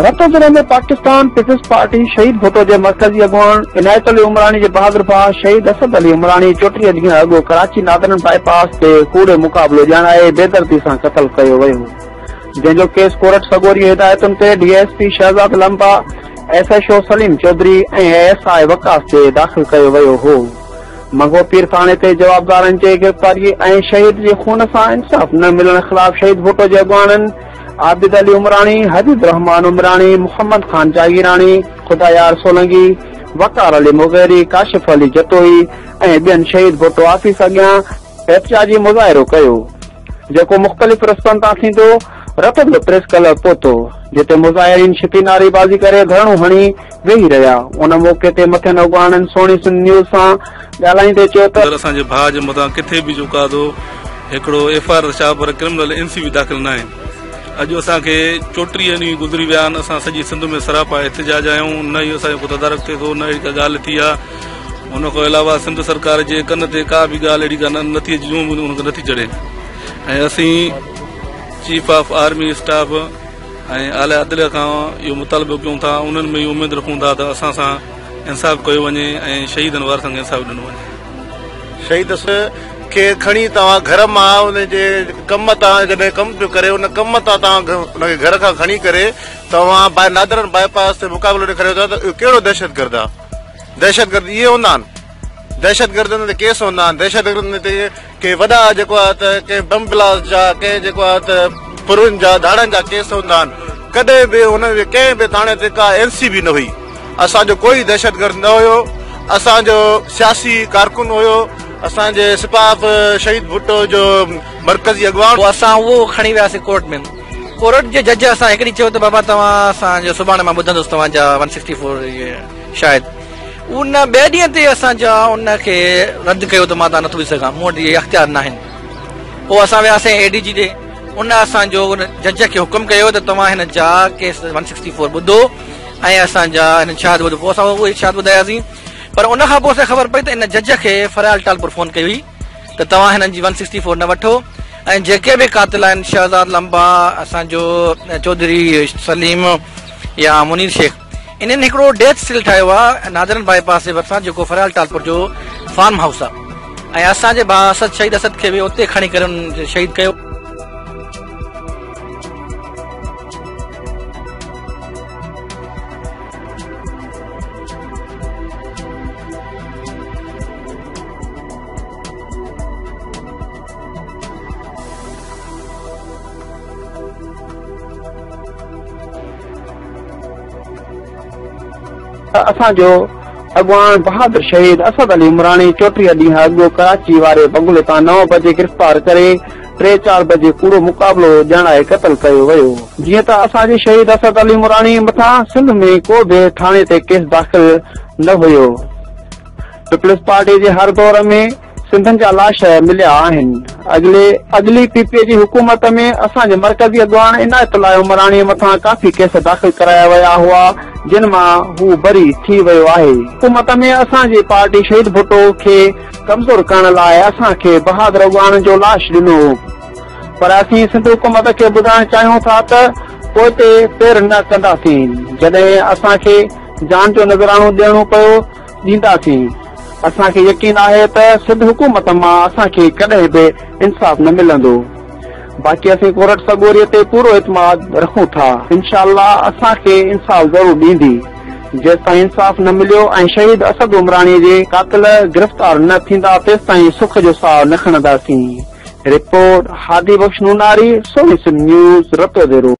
Ratodero ۾ Pakistan peoples party شهيد ڀٽو جي مرڪزي اڳواڻ عنايت علي عمراڻي جي بهادر ڀاء شهيد اسد علي عمراڻي 34 ڏينهن اڳ ڪراچي نادرن باء پاس تي ڪوڙي مقابلو ڄاڻائي بيدردي سان قتل ڪيو ويو، جنهن جو ڪيس ڪورٽ سڳوري هدايتن تي D S P Shahzad Lamba, S H O Saleem Chaudhry ۽ A S I Waqas تي داخل ڪيو ويو هو. منگهو پير ٿاڻي تي جوابدارن جي گرفتاري ۽ شهيد جي خون سان انصاف نه ملڻ خلاف شهيد ڀٽو جي اڳواڻن عابد علي عمراڻي، حبيب الرحمان عمراڻي، محمد خان جاگيراڻي، خدا يار سولنگي، وقار علي مغيري، ڪاشف علي جتوئي ۽ ٻين شهيد ڀٽو آفيس اڳيان احتجاجي مظاهرو ڪيو، جيڪو مختلف رستن تان ٿيندو رتوديرو پريس ڪلب پهتو، جتي مظاهرين ڇتي نعريبازي ڪري ڌرڻو هڻي ويهي رهيا. ان موقعي تي مٿين اڳواڻن سهڻي سنڌ نيوز سان ڳالهائيندي چيو ته. اگر اسان جي ڀاء جي مٿان ڪٿي به جو ڪا ٿو هڪڙو ايف I R ته ڇا پر ڪرمنل اين سي به داخل ناهي. اڄ اسان کي 34 ڏينهن گذري ويا آهن، اسان سڄي سنڌ ۾ سراپا احتجاج آهيون، نه ئي اسان جو ڪو تدارڪ ٿئي ٿو، نه اهڙي ڪا ڳالهه ٿي آهي. ان کان علاوه سنڌ سرڪار جي ڪن تي ڪا به ڳالهه اهڙي ڪا نٿي اچي جون به ان کي نٿي چڙهي ۽ اسين چيف آف آرمي اسٽاف ۽ اعليٰ عدليه کان اهو مطالبو ڪيون ٿا، انهن ۾ اهو اميد رکون ٿا ته اسان سان انصاف ڪيو وڃي ۽ شهيدن وارثن کي انصاف ڏنو وڃي. شهيد کي کڻي توهان گهر مان ان جي ڪم تان جڏهن ڪم پيو ڪري ان ڪم تان توهان ان کي گهر کان کڻي ڪري توهان باء نادرن باء پاس تي مقابلو ڏيکاريو ٿا ته اهو ڪهڙو دهشتگرد آهي؟ دهشتگرد اهي هوندا آهن؟ دهشتگردن تي ڪيس هوندا آهن، دهشتگردن تي ڪي وڏا جيڪو آهي ته ڪنهن بم بلاسٽ جا ڪنهن جيڪو آهي ته ڦرن جا ڌاڙن جا ڪيس هوندا آهن، ڪڏهن به هن جي ڪنهن به ٿاڻي تي ڪا اين سي به نه هئي، اسان جو ڪوئي دهشتگرد نه هيو، اسان جو سياسي ڪارڪن هيو، اسان جي سپاف شهيد ڀٽو جو مرڪزي اڳواڻ. پوء اسان اهو کڻي وياسين ڪورٽ ۾، ڪورٽ جي جج اسان هڪ ڏينهن چيو ته بابا توهان اسان جو سڀاڻي مان ٻڌندس توهان جا ون سڪسٽي فور شايد ان ٻئي ڏينهن تي اسان جا ان کي رد ڪيو ته مان تان نٿو ٻڌي سگهان مون وٽ اهي اختيار ناهن. پوء اسان وياسين اي ڊي جي ڏي، ان اسان جو ان جج کي حڪم ڪيو ته توهان هن جا ڪيس ون سڪسٽي فور ٻڌو ۽ اسان جا هن شاهد ٻڌو. پوء اسان اهي شاهد ٻڌاياسين، پر ان کان پوء اسان کي خبر پئي ته ان جج کي فريال ٽالپر فون ڪئي هئي ته توهان هنن جي ون سڪسٽي فور نه وٺو ۽ جيڪي به قاتل آهن شهزاد لمبا، اسان جو چوڌري سليم يا منير شيخ، انهن هڪڙو ڊيٿ سيل ٺاهيو آهي نادرن باء پاس جي ڀرسان جيڪو فريال ٽالپر جو فارم هائوس آهي ۽ اسان جي ڀاء اسد شهيد اسد کي به اتي کڻي ڪري انهن شهيد ڪيو. اسان جو اڳواڻ بهادر شهيد اسد علي عمراڻي 34 ڏينهن اڳ ڪراچي واري بنگلي تان 9 بجي گرفتار ڪري 3 4 بجي ڪوڙو مقابلو ڄاڻائي قتل ڪيو ويو. جيئن ته اسان جي شهيد اسد علي عمراڻي مٿان سنڌ ۾ ڪو به ٿاڻي تي ڪيس داخل نه هيو. پيپلز پارٽي جي هر دور ۾ سنڌين جا لاش مليا آهن. اڳلي اڳلي پي پي جي حڪومت ۾ اسان جي مرڪزي اڳواڻ عنايت الله عمراڻي مٿان ڪافي ڪيس داخل ڪرايا ويا هئا جن مان هو بري ٿي ويو آهي. حڪومت ۾ اسان جي پارٽي شهيد ڀٽو کي ڪمزور ڪرڻ لاء اسان کي بهادر اڳواڻن جو لاش ڏنو پر اسين سنڌ حڪومت کي ٻڌائڻ چاهيون ٿا ته پوئتي پير نه ڪنداسين جڏهن اسان کي جان جو نذرانو ڏيڻو پيو ڏينداسين. اسان کي يقين آهي ته سنڌ حڪومت مان اسان کي ڪڏهن به انصاف نه ملندو. باقي اسين ڪورٽ سڳوري تي پورو اعتماد رکون ٿا. انشاء الله اسان کي انصاف ضرور ڏيندي. جيستائين انصاف نه مليو ۽ شهيد اسد عمراڻي جي قاتل گرفتار نه ٿيندا تيستائين سک جو ساهه نه کڻنداسين. رپورٽ، هادي بخش نوناري، سهڻي سنڌ نيوز، رتوديرو.